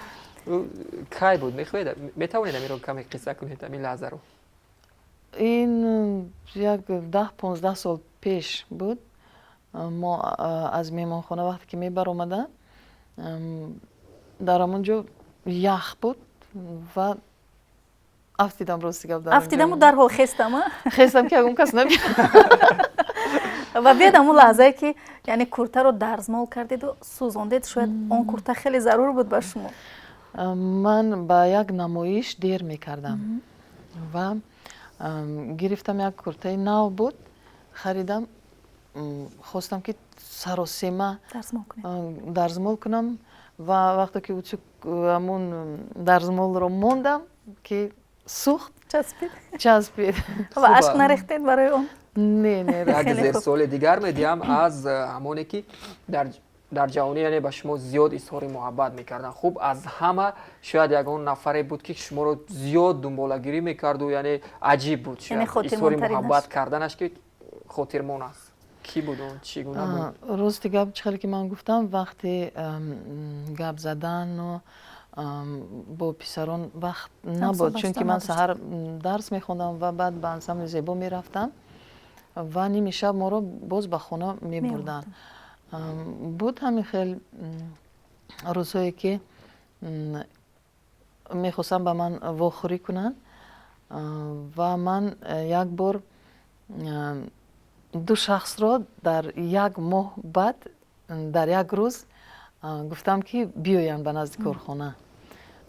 Кай буд? Мехоҳед, метавонед ҳаминро каме қисса кунед, ҳамин лаҳзаро? Ин як 10-15 сол пеш буд. Мо аз меҳмонхона вақте ки мебаромадам, дар ҳамон ҷо ях буд ва афтидам, рости гап. Афтидаму дарҳол хестам? Хестам, ки ягон кас набинад. Ва биёд ҳамун лаҳзае, ки яъне куртаро дарзмол кардеду сӯзондед. Шояд он курта хеле зарур буд ба шумо. Ман ба як намоиш дер мекардам ва гирифтам, як куртаи нав буд, харидам, хостам, ки саросема дарзмол кунам ва вақте ки утюг ҳамун дарзмолро мондам, ки сӯхт, часпид. Ва ашк нарехтед барои он? Не, не. Як зерсуоли дигар медиҳам аз ҳамоне, ки дар ҷавонӣ, яъне ба шумо зиёд изҳори муҳаббат мекарданд. Хуб, аз ҳама шояд ягон нафаре буд, ки шуморо зиёд дунболагирӣ мекарду, яъне аҷиб буд изҳори муҳаббат карданаш, ки хотирмон аст. Кӣ буд он, чӣ гуна буд? Рости гап, чӣ хеле ки ман гуфтам, вақти гап задану бо писарон вақт набуд, чунки ман саҳар дарс мехондам ва баъд ба ансамбли «Зебо» мерафтам ва ними шаб моро боз ба хона мебурданд. Буд ҳамин хел рӯзҳое, ки мехостанд ба ман вохӯрӣ кунанд ва ман як бор ду шахсро дар як моҳ баъд дар як рӯз гуфтам, ки биёянд ба назди корхона.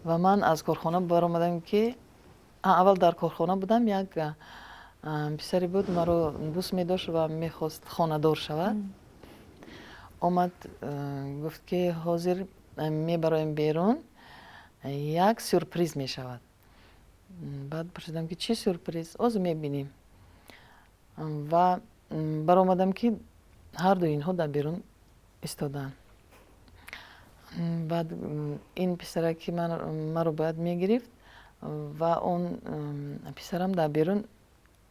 Ва ман аз корхона баромадам, ки аввал дар корхона будам, як писаре буд, маро дӯст медошт ва мехост хонадор шавад. Омад, гуфт, ки ҳозир мебароем берун, як сюрприз мешавад. Баъд пурсидам, ки чӣ сюрприз? Ҳозир мебинем. Ва баромадам, ки ҳарду инҳо дар берун истодаанд. Баъд ин писарак, ки маро бояд мегирифт, ва он писарам дар берун.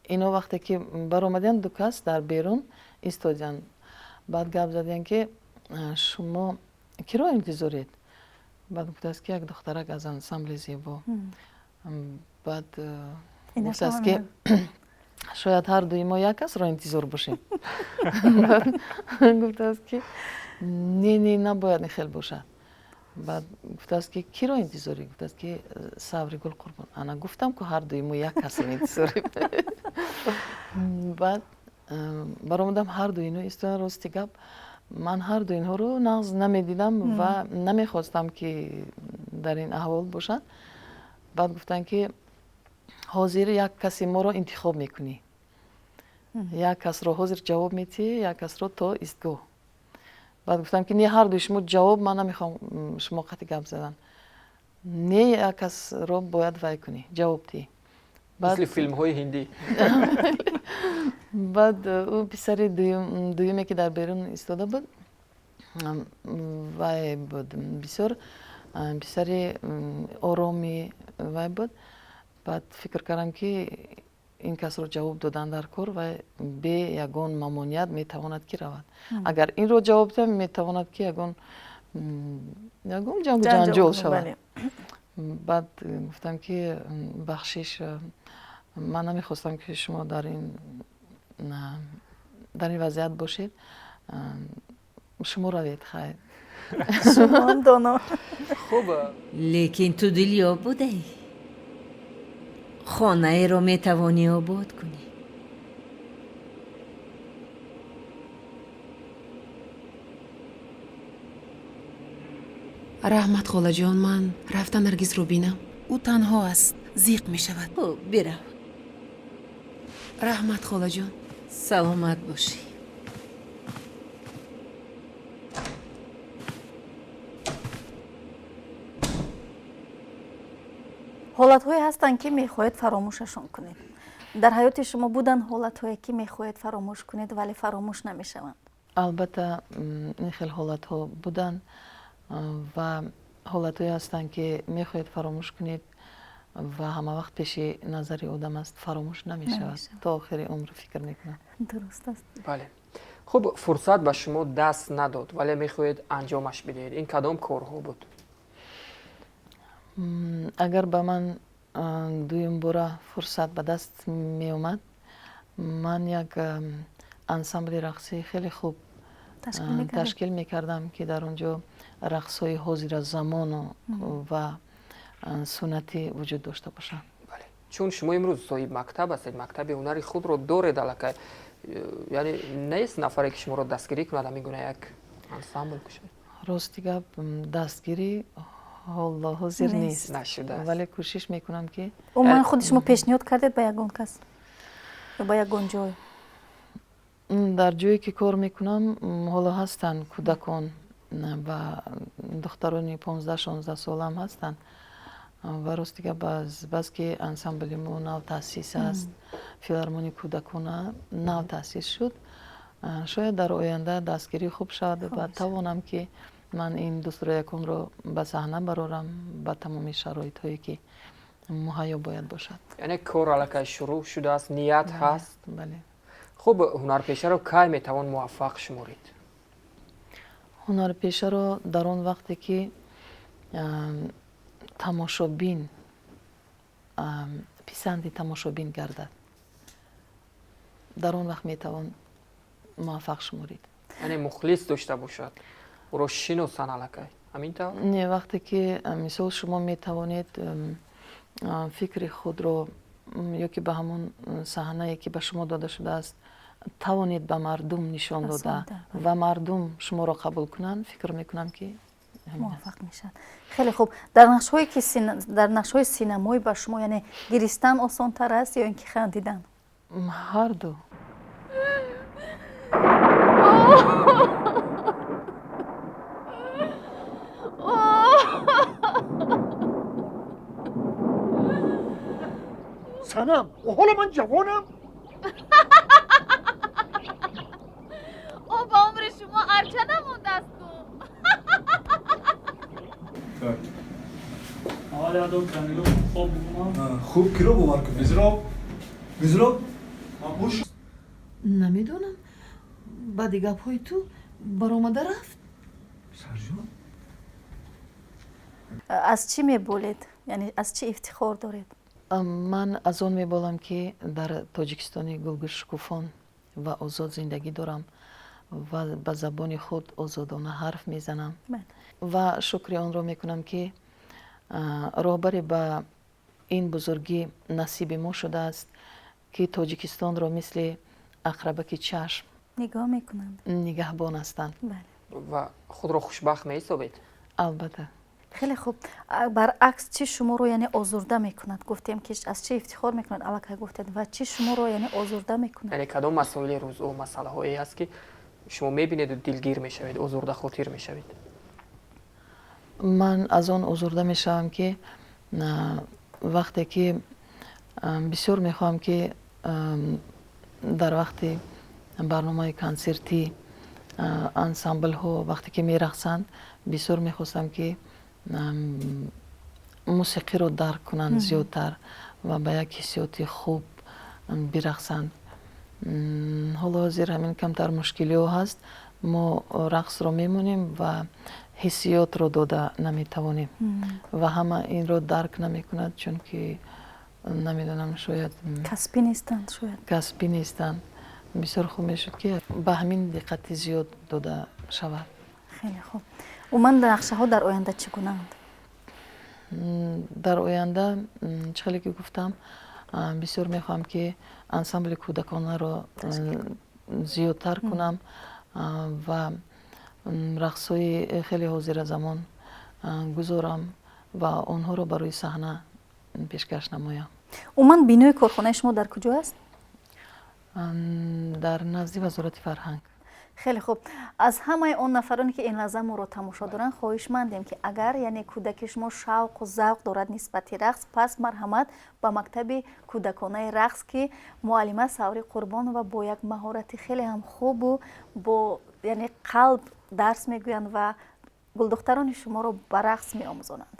Ино вақте ки баромадиянд, ду кас дар берун истодиянд. Баъд гап задиянд, ки шумо киро интизоред? Баъд гуфтааст, ки як духтарак аз ансамбли «Зебо». Баъд гуфтааст, ки шояд ҳар дуи мо як касро интизор бошем. Гуфтааст, ки не, не, набояд ин хел бошад. Баъд гуфтааст, ки киро интизорӣ? Гуфтааст, ки Савригул Қурбон. Ана, гуфтам, ку ҳар дуи мо як касро интизорем. Баъд баромадам, ҳар ду ино истодан. Рости гап, ман ҳар ду инҳоро нағз намедидам ва намехостам, ки дар ин аҳвол бошанд. Баъд гуфтанд, ки ҳозир як каси моро интихоб мекунӣ, як касро ҳозир ҷавоб медиҳӣ, як касро то истгоҳ. Баъд гуфтам, ки не, ҳар дуи шумо ҷавоб, ман намехоҳам шумо қати гап задан, не, як касро бояд вай кунӣ, ҷавоб диҳӣ. Мисли филмҳои ҳиндӣ. Баъд ӯ писари дуюме, ки дар берун истода буд, вай буд, бисёр Писари ороми вай буд. Баъд фикр кардам, ки ин касро ҷавоб додан дар кор ва бе ягон мамоният метавонад, ки равад. Агар инро ҷавоб диҳам, метавонад, ки ягон ҷангу ҷанҷол шавад. Баъд гуфтам, ки бахшиш, ман намехостам, ки шумо дар ин вазъият бошед, шумо равед, хайр. Шумоам доно. Хуб. Лекин ту дилёб будаӣ, хонаеро метавонӣ обод кунӣ. Раҳмат, холаҷон, ман рафта Наргизро бинам. Ӯ танҳо аст, зиқ мешавад. Хуб, бирав. Раҳмат, холаҷон. Саломат бошӣ. Ҳолатҳое ҳастанд, ки мехоҳед фаромӯшашон кунед. Дар ҳаёти шумо буданд ҳолатҳое, ки мехоҳед фаромӯш кунед, вале фаромӯш намешаванд? Албатта, ин хел ҳолатҳо буданд ва ҳолатҳое ҳастанд, ки мехоҳед фаромӯш кунед ва ҳама вақт пеши назари одам аст, фаромӯш намешавад, то охири умр фикр мекунад. Дуруст аст. Бале, хуб, фурсат ба шумо даст надод, вале мехоҳед анҷомаш бидиҳед. Ин кадом корҳо буд? Агар ба ман дуюмбора фурсат ба даст меомад, ман як ансамбли рақсии хеле хуб ташкил мекардам, ки дар он ҷо рақсҳои ҳозиразамону ва суннатӣ вуҷуд дошта бошанд. Чун шумо имрӯз соҳиби мактаб ҳастед, мактаби ҳунари худро доред аллакай, яъне нест нафаре, ки шуморо дастгирӣ кунад, ҳамин гуна як ансамбл кушоед? Рости гап, дастгирӣ ҳоло ҳозир нест, вале кӯшиш мекунам, ки Умуман, худи шумо пешниҳод кардед ба ягон кас ё ба ягон ҷой? Дар ҷое, ки кор мекунам, ҳоло ҳастанд кӯдакон ва духтарони 15-16 солаам ҳастанд. Ва рости гап, баски ансамбли мо нав таъсис аст, филармонии кӯдакона нав таъсис шуд, шояд дар оянда дастгирӣ хуб шавад ва тавонам, ки ман ин дӯстрояконро ба саҳна барорам ба тамоми шароитҳое, ки муҳайё бояд бошад. Яъне кор аллакай шурӯъ шудааст, ният ҳаст. Бале. Хуб, ҳунарпешаро кай метавон муваффақ шуморид? Ҳунарпешаро дар он вақте, ки тамошобин писанди тамошобин гардад, дар он вақт метавон муваффақ шуморид. Яъне мухлис дошта бошад, ӯро шиносанд аллакай, ҳамин тавр? Не, вақте ки, мисол, шумо метавонед фикри худро ё ки ба ҳамон саҳнае, ки ба шумо дода шудааст, тавонед ба мардум нишон дода ва мардум шуморо қабул кунанд, фикр мекунам, ки муваффақ мешавад. Хеле хуб. Дар нақшҳое ки дар нақшҳои синамоӣ ба шумо, яъне гиристан осонтар аст ё ин ки хандидан? Ҳарду. Санам, ҳоло ман ҷавонам. О, ба умри шумо арча намондааст ку. Аввал ядом камило хоб бигумам. Хуб, киро бовар кунем? Мизроб, Мизроб, мабуш. Намедонам, баъди гапҳои ту баромада рафт. Сарҷон. Аз чӣ меболед, яъне аз чӣ ифтихор доред? Ман аз он меболам, ки дар Тоҷикистони гулгулшукуфон ва озод зиндагӣ дорам ва ба забони худ озодона ҳарф мезанам ва шукри онро мекунам, ки роҳбаре ба ин бузургӣ насиби мо шудааст, ки Тоҷикистонро мисли ақрабаки чашм нигоҳ мекунанд, нигаҳбон ҳастанд. Ва худро хушбахт меҳисобед? Албатта. Хеле хуб. Баръакс, чӣ шуморо, яъне, озурда мекунад? Гуфтем, ки аз чӣ ифтихор мекунад, аллакай гуфтед, ва чӣ шуморо, яъне, озурда мекунад? Яъне кадом масоили рӯзо, масъалаҳое аст, ки шумо мебинеду дилгир мешавед, озурдахотир мешавед? Ман аз он озурда мешавам, ки вақте ки бисёр мехоҳам, ки дар вақти барномаи консертӣ ансамблҳо вақте ки мерақсанд, бисёр мехостам, ки Мусиқиро дарк кунанд зиёдтар ва ба як ҳиссиёти хуб бирақсанд. Ҳоло ҳозир ҳамин камтар мушкилиҳо ҳаст. Мо рақсро мемонем ва ҳиссиётро дода наметавонем ва ҳама инро дарк намекунад, чунки намедонам, шояд касбӣ нестанд, шояд. Касбӣ нестанд. Бисёр хуб мешуд, ки ба ҳамин диққати зиёд дода шавад. Хеле хуб. Умуман, нақшаҳо дар оянда чӣ гунаанд? Дар оянда, чӣ хеле ки гуфтам, бисёр мехоҳам, ки ансамбли кӯдаконаро зиёдтар кунам ва рақсҳои хеле ҳозиразамон гузорам ва онҳоро барои саҳна пешкаш намоям. Умуман, бинои корхонаи шумо дар куҷо аст? Дар назди Вазорати фарҳанг. Хеле хуб. Аз ҳамаи он нафароне, ки ин лаҳза моро тамошо доранд, хоҳишмандем, ки агар, яъне, кӯдаки шумо шавқу завқ дорад нисбати рақс, пас марҳамат ба мактаби кӯдаконаи рақс, ки муаллима Саври Қурбонова бо як маҳорати хеле ҳам хубу бо, яъне, қалб дарс мегӯянд ва гулдухтарони шуморо ба рақс меомӯзонанд.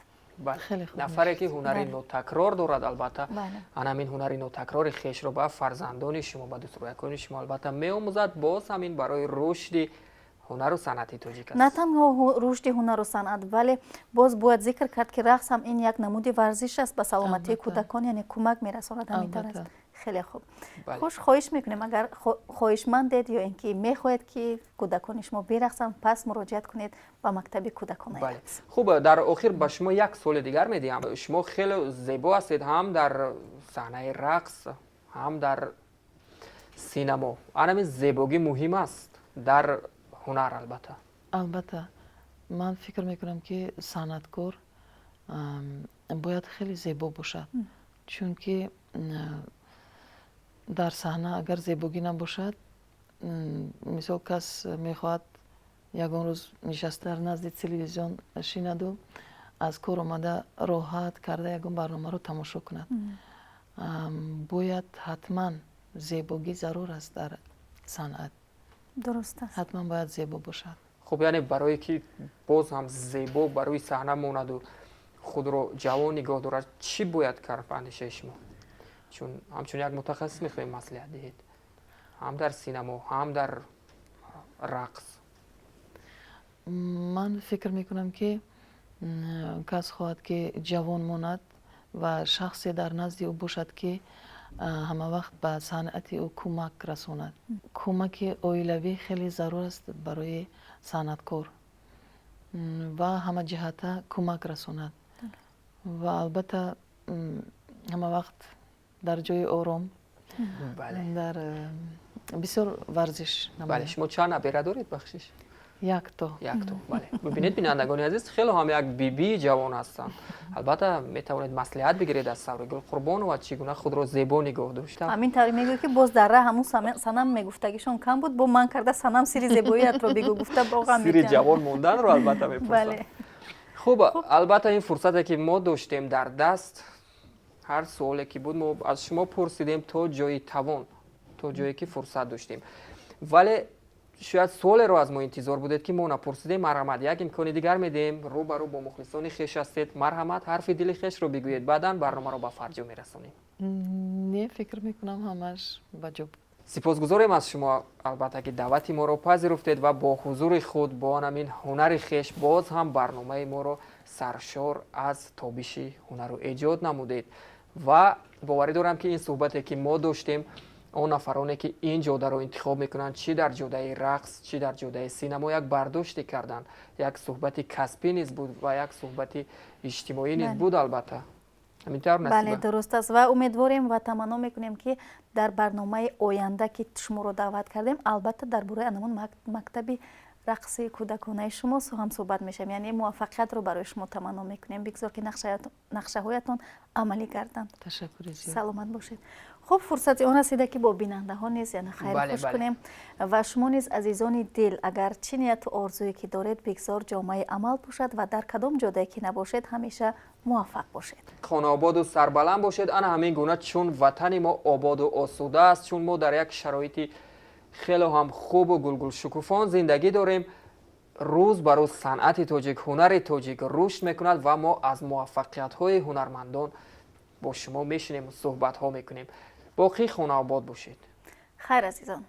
Нафаре ки ҳунари нотакрор дорад, албатта, ана ҳамин ҳунари нотакрори хешро ба фарзандони шумо, ба дӯстрӯякони шумо, албатта, меомӯзад. Боз ҳамин барои рушди ҳунару санъати тоҷик аст. На танҳо рушди ҳунару санъат, вале боз бояд зикр кард, ки рақс ҳам ин як намуди варзиш аст, ба саломатии кӯдакон, яъне, кӯмак мерасонад. Ҳамин тавр аст. Хеле хуб. Хуш, хоҳиш мекунем, агар хоҳишмандед ё ин ки мехоҳед, ки кӯдакони шумо бирақсанд, пас муроҷиат кунед ба мактаби кӯдаконаи рақс. Хуб, дар охир ба шумо як суоли дигар медиҳам. Шумо хеле зебо ҳастед ҳам дар саҳнаи рақс, ҳам дар синамо. Анамин зебогӣ муҳим аст дар ҳунар, албатта? Албатта, ман фикр мекунам, ки санъаткор бояд хеле зебо бошад, чунки дар саҳна агар зебогӣ набошад, мисол, кас мехоҳад ягон рӯз нишаста дар назди телевизион шинаду аз кор омада роҳат карда ягон барномаро тамошо кунад. Бояд ҳатман зебогӣ зарур аст дар санъат. Дуруст аст. Ҳатман бояд зебо бошад. Хуб, яъне барое ки боз ҳам зебо барои саҳна монаду худро ҷавон нигоҳ дорад, чӣ бояд кард ба андешаи шумо? Чун ҳамчун як мутахассис мехоҳем маслиҳат диҳед ҳам дар синамо, ҳам дар рақс. Ман фикр мекунам, ки кас хоҳад, ки ҷавон монад ва шахсе дар назди ӯ бошад, ки ҳамавақт ба санъати ӯ кӯмак расонад. Кӯмаки оилавӣ хеле зарур аст барои санъаткор ва ҳамаҷиҳата кӯмак расонад ва албатта ҳамавақт дар ҷои ором, дар бисёр варзиш. Бале, шумо чанд набера доред, бахшиш? Якто. Якто, бале. Бибинед, бинандагони азиз, хеле ҳам як бибии ҷавон ҳастанд. Албатта, метавонед маслиҳат бигиред аз Савригул Қурбонова, чӣ гуна худро зебо нигоҳ дошта. Ҳамин тавр мегӯй, ки боз дар раҳ ҳамун санам мегуфтагишон кам буд, бо ман карда санам сири зебоиятро бигӯ гуфта боғам. Сири ҷавон монданро, албатта, мепурсад. Хуб, албатта, ин фурсате ки мо доштем дар даст, ҳар суоле ки буд, мо аз шумо пурсидем то ҷои тавон, то ҷое ки фурсат доштем. Вале шояд суолеро аз мо интизор будед, ки мо напурсидем. Марҳамат, як имкони дигар медиҳем. Рӯ ба рӯ бо мухлисони хеш ҳастед, марҳамат, ҳарфи дили хешро бигӯед, баъдан барномаро ба фарҷом мерасонем. Не, фикр мекунам, ҳамаш ба ҷо. Сипосгузорем аз шумо, албатта, ки даъвати моро пазируфтед ва бо ҳузури худ, бо анамин ҳунари хеш боз ҳам барномаи моро саршор аз тобиши ҳунару эҷод намудед. Ва боварӣ дорам, ки ин суҳбате ки мо доштем, он нафароне ки ин ҷодаро интихоб мекунанд, чӣ дар ҷодаи рақс, чӣ дар ҷодаи синамо, як бардоште карданд. Як суҳбати касбӣ низ буд ва як суҳбати иҷтимоӣ низ буд, албатта. Ҳамин тавр? Бале, дуруст аст. Ва умедворем ва таманно мекунем, ки дар барномаи оянда, ки шуморо даъват кардем, албатта, дар бораи анамон мактаби рақси кӯдаконаи шумо ҳам суҳбат мешавем. Яъне муваффақиятро барои шумо таманно мекунем. Бигзор, ки нақшаҳоятон амалӣ гарданд. Ташаккури зиёд. Саломат бошед. Хуб, фурсати он расида, ки бо бинандаҳо низ, яъне, хайрхуш кунем. Ва шумо низ, азизони дил, агар чӣ нияту орзуе ки доред, бигзор ҷомаи амал пӯшад ва дар кадом ҷодае ки набошед, ҳамеша муваффақ бошед. Хонаободу сарбаланд бошед. Ана ҳамин гуна, чун ватани мо ободу осуда аст, чун мо дар як шароити хеле ҳам хубу гулгулшукуфон зиндагӣ дорем. Рӯз ба рӯз санъати тоҷик, ҳунари тоҷик рушд мекунад ва мо аз муваффақиятҳои ҳунармандон бо шумо мешинему суҳбатҳо мекунем. Боқӣ хонаобод бошед. Хайр, азизон.